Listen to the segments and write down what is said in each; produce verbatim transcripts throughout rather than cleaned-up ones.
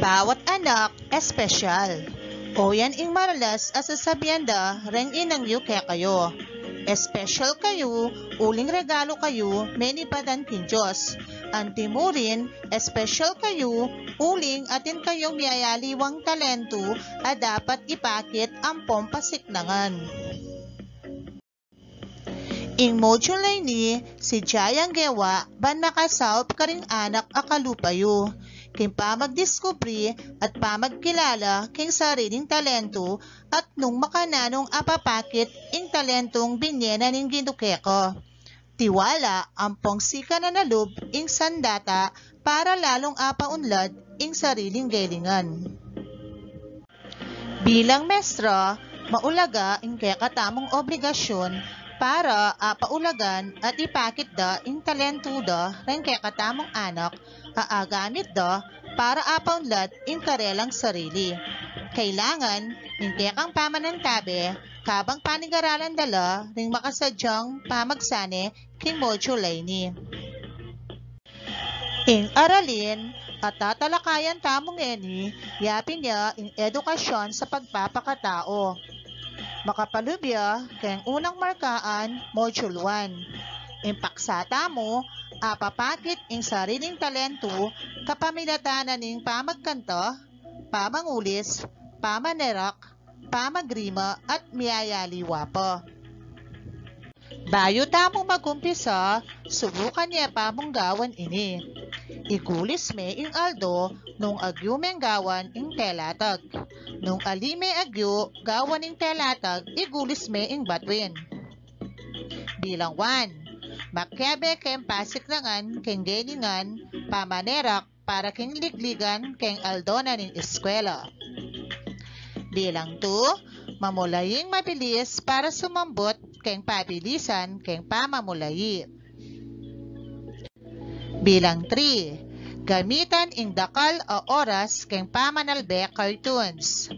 Bawat anak espesyal. O yan ing maralas a sasabian da reng inang yu kekayu. Espesyal kayu, uling regalu kayu menibat king Dios. Antimurin, espesyal kayu, uling atin kayung miyayaliwang talentu a dapat ipakit ampong pasiknangan. Ing module a ini, sidya yang gewa ban makasaup karing anak a kalupa yu king pamagdiskubri at pamagkilala king sariling talentu at nung makananung apapakit ing talentung binie na ning Ginu keka. Tiwala ampong sikan na lub ing sandata para lalung apaunlad ing sariling gelingan. Bilang mestra, maulaga ing kekatamung obligasyun para apaulagan at ipakit da ing talentu da reng kekatamung anak a agamit da para apaunlad ing karelang sarili. Kailangan ing kekang pamanantabe kabang panigaralan da la ring makasadyang pamagsane king module a ini. Ing aralin a tatalakayan tamu ngeni, yapin ya ing edukasyon sa pagpapakatao. Makapalub ya keng unang markaan, Module one. Ing paksa tamu, apapakit ing sariling talentu kapamilatan na ning pamagkanta, pamangulis, pamanerak, pamagrima at miyayaliwa pa. Bayu tamu magumpisa, subukan ye pa mung gawan ini. Igulis me ing aldo nung agyu meng gawan ing telatag. Nung ali me agyu gawan ing telatag, igulis me ing batuin. Bilang one, makiabe keng pasiknangan keng gelingan, pamanerak, para king ligligan keng aldo na ning eskwela. Bilang two, mamulayi ing mabilis para sumambut keng pabilisan keng pamamulayi. Bilang three, gamitan ing dakal a oras keng pamanalbe cartoons.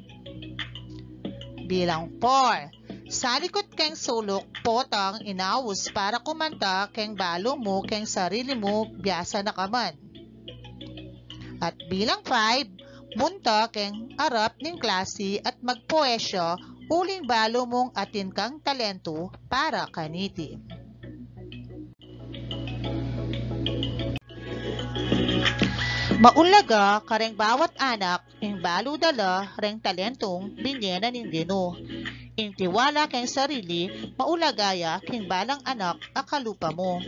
Bilang four, salikut keng suluk potang inaus para kumanta keng balu mu keng sarili mu biasa na ka man. At bilang five, munta keng arap ning klasi at magpoesya uling balu mung atin kang talentu para kaniti. Maulaga kareng bawat anak ing balu da la reng talentung binie na ning Ginu. Ing tiwala keng sarili, maulaga ya king balang anak a kalupa mu.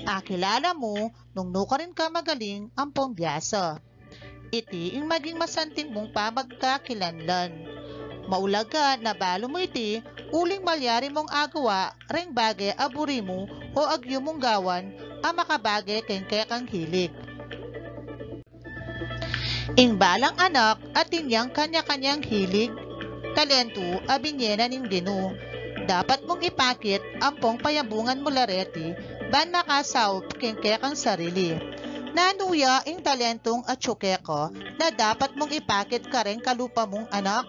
Akilala mu nung nukarin ka magaling ampong biasa. Iti ing maging masanting mung pamagkakilanlan. Maulaga na balu mu iti uling malyari mung agawa reng bage a buri mu o agyu mung gawan a makabage keng kekang hilig. Ing balang anak atin yang kanya-kanyang hilig, talentu a binie na ning Ginu. Dapat mung ipakit ampong payabungan mu la reti ban makasaup keng kekang sarili. Nanu ya ing talentung atyu keka na dapat mung ipakit kareng kalupa mung anak?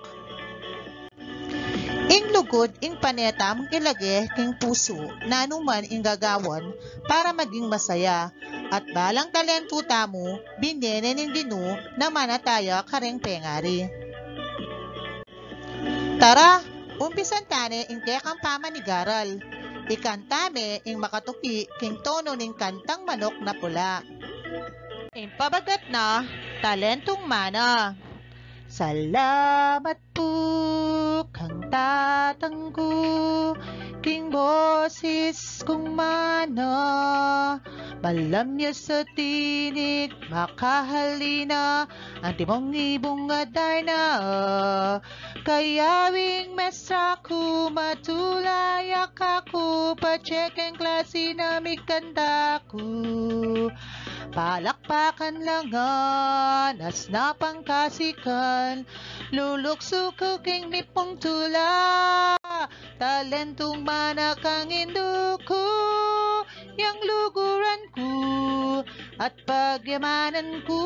Ing lugud ing pane tamung ilage king pusu, nanu man ing gagawan para maging masaya. At balang talentu tamu, binie ne ning Ginu na manataya kareng pengari. Tara, umpisan tane ing kekang pamanigaral. Ikanta me ing makatuki king tono ning kantang manok na pula. Ing pabagat na, Talentong Mana. Salamat pu kang Tatang ku, king bosis kung mana, malamya sa tinig makahalina, antimong ibung adarna. Kaya wing mestra ku, matulaya ka ku, pace keng klasi na mikanta ku. Palakpakan la ngan, as na pangkasikan, luluksu ku king mipung tula. Talentong Mana kang indu ku, yang luguran ku at pagyamanan ku,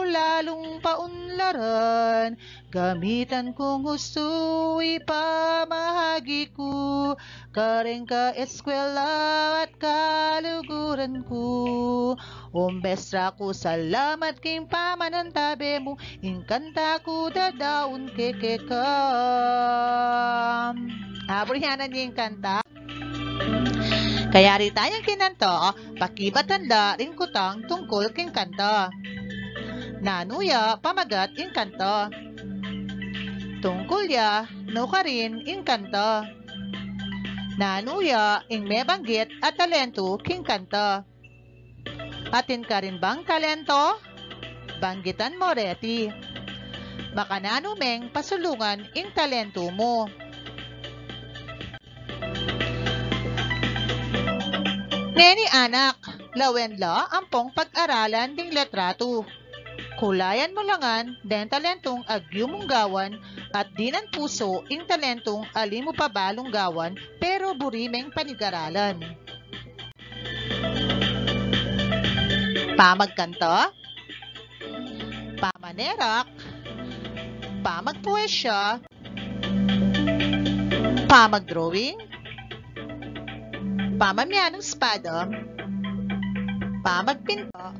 lalung paunlaran, gamitan kung hustu, ipamahagi ku kareng kaeskwela at kaluguran ku. O mestra ku, salamat king pamanantabe mu, ing kanta ku dadaun ke keka. Aburianan ye ing kanta. Kaya rita yang kinanta, pakibatan la ring kutang tungkul king kanta. Nanu ya pamagat ing kanta? Tungkul ya nukarin ing kanta? Nanu ya ing mebanggit a talentu king kanta? Atin ka rin bang talento? Banggitan mo reti. Makananu meng pasulungan ing talentu mu? Neni anak, lawen la ampong pag-aralan ding litratu. Kulayan mu la ngan deng talentung agyu mung gawan at dinan pusu ing talentung ali mu pa balung gawan pero buri meng panigaralan. Pamagkanta, pamanerak, pamagpoesya, pamagdrawing, pamamianung espada, pamagpinta,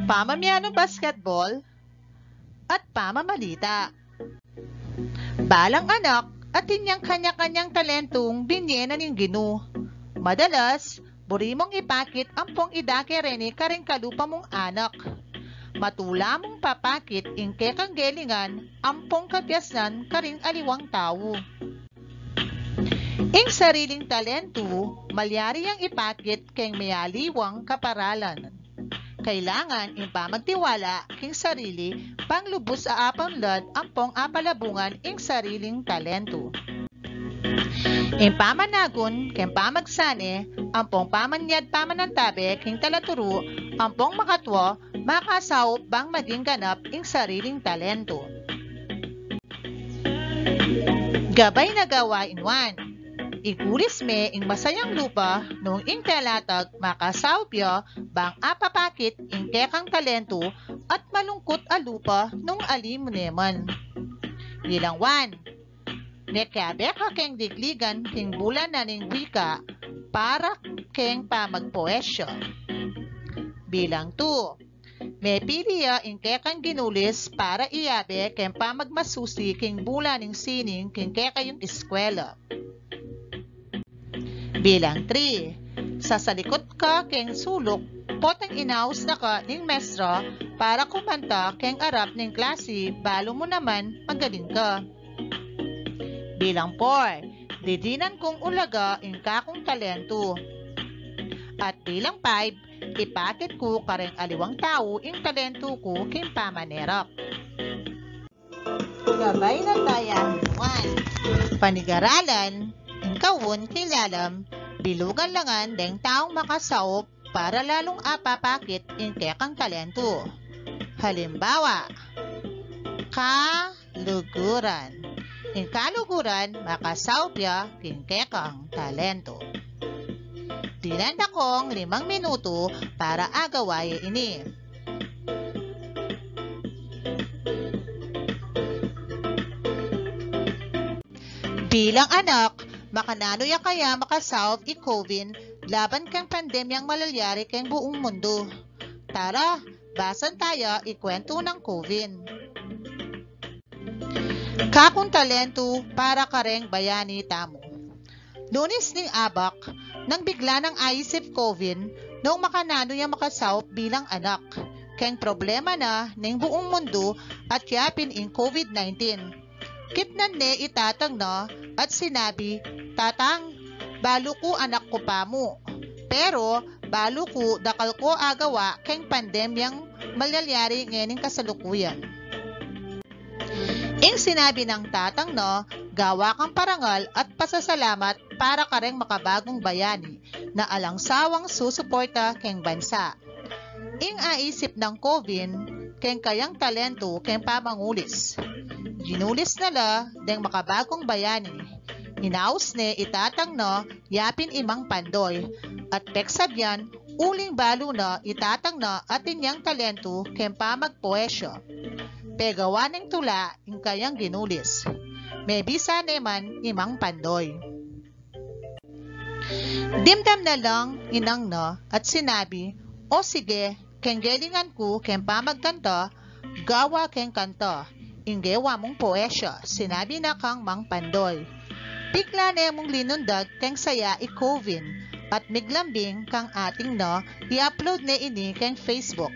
pamamianung basketball, at pamamalita. Balang anak atin yang kanya-kanyang talentung binie na ning Ginu. Madalas, buri mung ipakit ampong idake reni karing kalupa mung anak. Matula mung papakit ing kekang gelingan ampong kabiasnan karing aliwang tau. Ing sariling talentu, malyari yang ipakit keng mayaliwang kaparalan. Kailangan ing pamagtiwala king sarili bang lubus a apaunlad ampong apalabungan ing sariling talentu. Ing pamanagun keng pamagsane ampong pamanyad pamanantabe king talaturu ampong makatua makasaup bang maging ganap ing sariling talentu. Gabay na gawain one. Igulis me ing masayang lupa nung ing telatag makasaup ya bang apapakit ing kekang talentu at malungkut a lupa nung ali mu ne man. Bilang one. Mekiabe ka keng digligan king bula na ning wika para keng pamagpoesya. Bilang two. Mepili ya ing kekang ginulis para iyabe keng pamagmasusi king bula ning sining king kekayung eskwela. Bilang three. Sasalikut ka keng suluk potang inaus na ka ning mestra para kumanta keng arap ning klasi balu mu naman magaling ka. Bilang four. Didinan kung ulaga ing kakung talentu. At bilang five. Ipakit ku kareng aliwang tau ing talentu ku king pamanerak. Gabay na taya. One. Panigaralan ing kaun king lalam, bilugan la ngan deng taung makasaup para lalung apapakit ing kekang talentu. Halimbawa, kaluguran. Ing kaluguran makasaup ya king kekang talentu. Dinan da kong limang minutu para agawa ye ini. Bilang anak, makananu ya kaya makasaup i Covin laban keng pandemyang malalyari keng buung mundu? Tara, basan taya i kwentu nang Covin. Kakung talentu para kareng bayani tamu. Lunis ning abak, nang bigla nang aisip Covin nung makananu ya makasaup bilang anak keng problema na ning buung mundu at yapin ing COVID nineteen. Kitnan ne i tatang na at sinabi, "Tatang, balu ku anak ku pa mu. Pero balu ku dakal ku agawa keng pandemyang malalyari ngening kasalukuyan." Ing sinabi nang tatang na, "Gawa kang parangal at pasasalamat para kareng makabagong bayani na alang sawang susuporta keng bansa." Ing aisip nang Covin keng kayang talentu keng pamangulis. Ginulis na la deng makabagong bayani. Inaus ne i tatang na yapin i Mang Pandoy. At peksabian, uling balu na i tatang na atin yang talentu keng pamagpoesya. Pegawa neng tula ing kayang ginulis. Mebisa ne man i Mang Pandoy. Dimdam na lang inang na at sinabi, "O sige, keng gelingan ku keng pamagkanta, gawa keng kanta ing gewa mung poesya," sinabi na kang Mang Pandoy. Bigla ne mung linundag keng saya i Covin at miglambing kang ating na i-upload ne ini keng Facebook.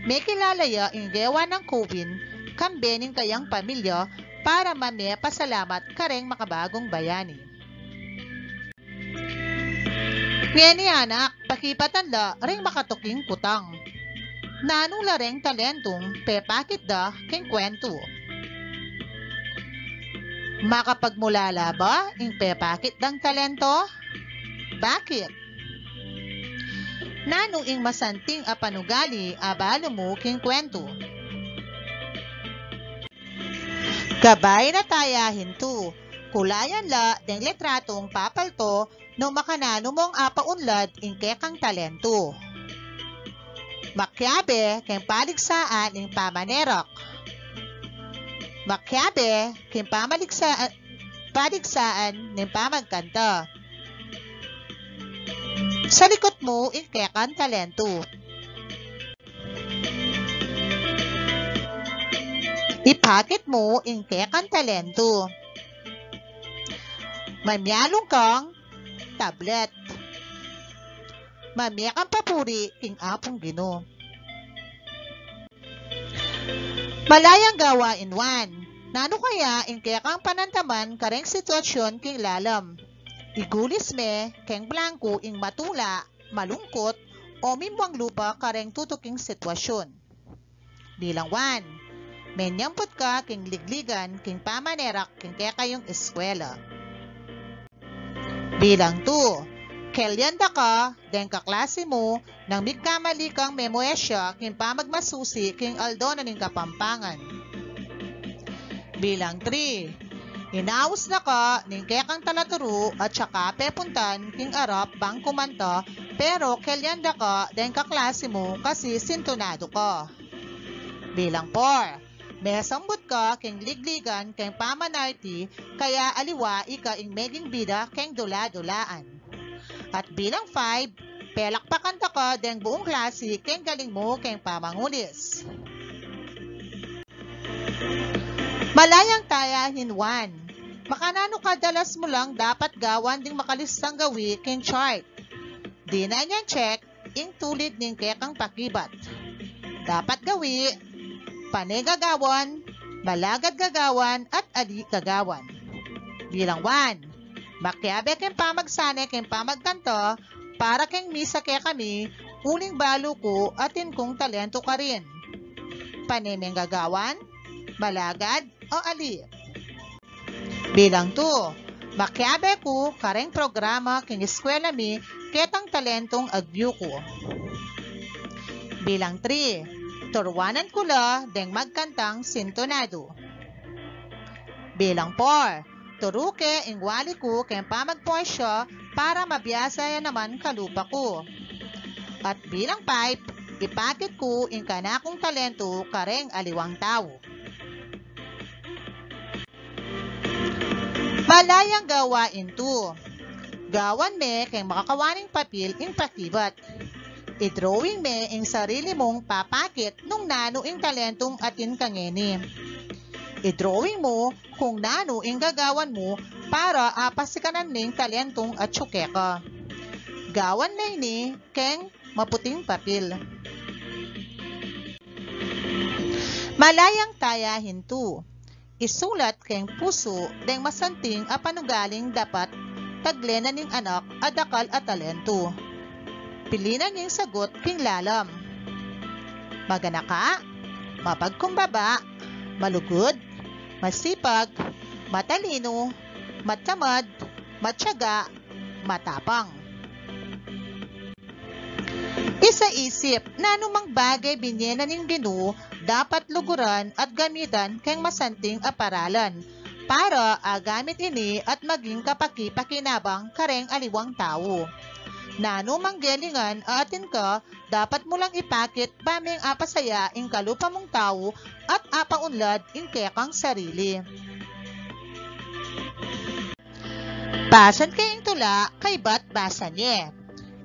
Mekilala ya ing gewa nang Covin kambe ning kayang pamilya para mamepasalamat kareng makabagong bayani. Ngeni anak, pakibatan la reng makatuking kutang. Nanu la reng talentung pepakit da keng kwentu? Makapagmulala ba ing pepakit dang talento? Bakit? Nanu ing masanting a panugali a balu mu king kwentu? Gabay na taya hintu. Kulayan la deng litratung papalto nung makananu mung apaunlad ing kekang talentu. Makiabe keng paligsaan ning pamanerak. Makiabe keng pamaligsaan, paligsaan ning pamagkanta. Salikut mu ing kekang talentu. Ipakit mu ing kekang talentu. Mamialung kang tablet. Mamie kang papuri king Apung Ginu. Malayang gawain one. Nanu kaya ing kekang panandaman kareng sitwasyun king lalam? Igulis me keng blangku ing matula, malungkut, o mimwang lupa kareng tutuking sitwasyun. Bilang one, menyambut ka king ligligan king pamanerak king kekayung eskwela. Bilang two, kelyanda ka deng kaklase mu nang migkamali kang memoesya king pamagmasusi king aldo na ning Kapampangan. Bilang three, inaus na ka ning kekang talaturu at saka pepuntan king arap bang kumanta, pero kelyanda ka deng kaklase mu kasi sintunadu ka. Bilang four, mesambut ka king ligligan keng pamanarti, kaya aliwa ika ing meging bida keng dula-dulaan. At bilang five, pelakpakan da ka deng buung klase keng galing mu keng pamangulis. Malayang tayahin one. Makananu kadalas mu lang dapat gawan ding makalistang gawi keng chart? Dinan yang check ing tulid ning kekang pakibat. Dapat gawi, pane gagawan, malagad gagawan, at ali gagawan. Bilang one, makiabe keng pamagsane keng pamagkanta para keng misa kekami, uling balu ku atin kung talentu karin. Pane meng gagawan, malagad, o ali? Bilang two, makiabe ku kareng programa keng eskwela mi ketang talentung agyu ku. Bilang three, turuanan ku la deng magkantang sintonadu. Bilang four, turu ke ing wali ku keng pamagpoesya para mabiasa ya naman kalupa ku. At bilang five, ipakit ku ing kanakung talentu kareng aliwang tau. Malayang gawain two. Gawan me keng makakawaning papil ing pakibat. I-drawing me ing sarili mung papakit nung nanu ing talentung atin ka ngeni. I-drawing mu kung nanu ing gagawan mu para apasikanan ning talentung atyu keka. Gawan me ini keng maputing papil. Malayang tayahin two. Isulat keng pusu deng masanting a panugaling dapat taglenan ning anak a dakal a talentu. Pilinan ing sagut king lalam. Maganaka, mapagkumbaba, malugud, masipag, matalinu, matamad, matiyaga, matapang. Isaisip, nanu mang bage binye na ning Ginu dapat luguran at gamitan keng masanting a paralan, para agamit ini at maging kapakipakinabang kareng aliwang tau. Nanu mang gelingan a atin ka, dapat mu lang ipakit ba meng apasaya ing kalupa mung tau at apaunlad ing kekang sarili. Basan ke ing tula kaybat basan ye.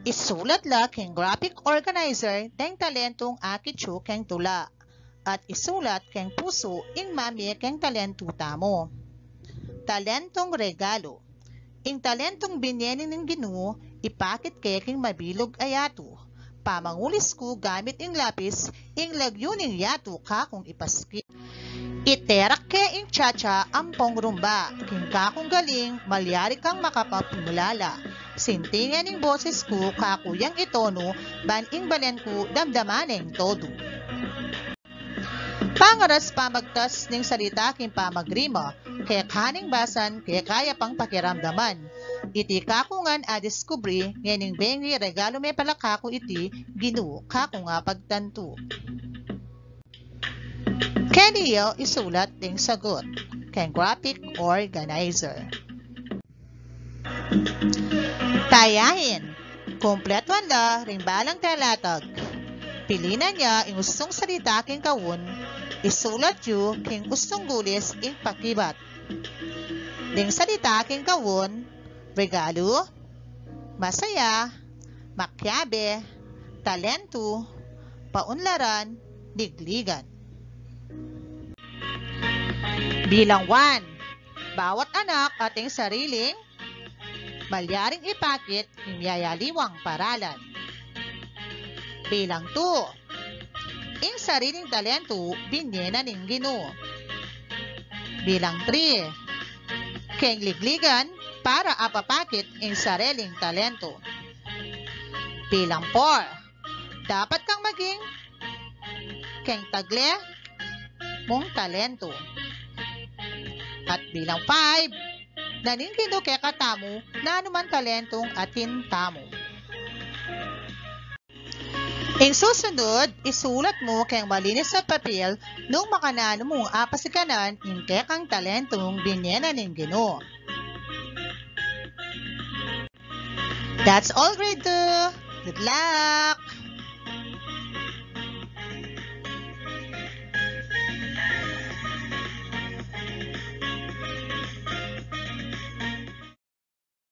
Isulat la keng graphic organizer deng talentung akit yu keng tula, at isulat keng pusu ing mamie keng talentu tamu. Talentung regalu. Ing talentung binie na ning Ginu, ipakit ke king mabilug a yatu. Pamangulis ku gamit ing lapis ing lagyu ning yatu kakung ipaskil. Iterak ke ing cha-cha ampong rumba king kakung galing, malyari kang makapamulala. Sintingan ing boses ku kaku yang itonu, ban ing balen ku damdaman neng todu. Pangaras pamagtas ning salita king pamagrima, keka ning basan, keka ya pang pakiramdaman. Iti kaku ngan a diskubri, ngening bengi regalu me pala kaku iti Ginu, kaku nga pagtantu. Keni ya isulat ding sagut keng graphic organizer. Tayain, kumpletuan la ring balang talatag. Pilinan ya ing ustung salita king kaun, isulat yu king ustung gulis ing pakibat. Ding salita king kaun, regalu, masaya, makiabe, talentu, paunlaran, ligligan. Bilang one, bawat anak atin sariling malyaring ipakit ing miyayaliwang paralan. Bilang two, ing sariling talentu binie na ning Ginu. Bilang three, keng ligligan para apapakit ing sariling talentu. Bilang four, dapat kang maging keng tagle mung talentu. At bilang five, na ning Ginu kekatamu nanu man talentung atin tamu. Ing susunod, isulat mu keng malinis a papel nung makananu mung apasikanan ing kekang talentung binie na ning Ginu. That's all, grade two. Good luck!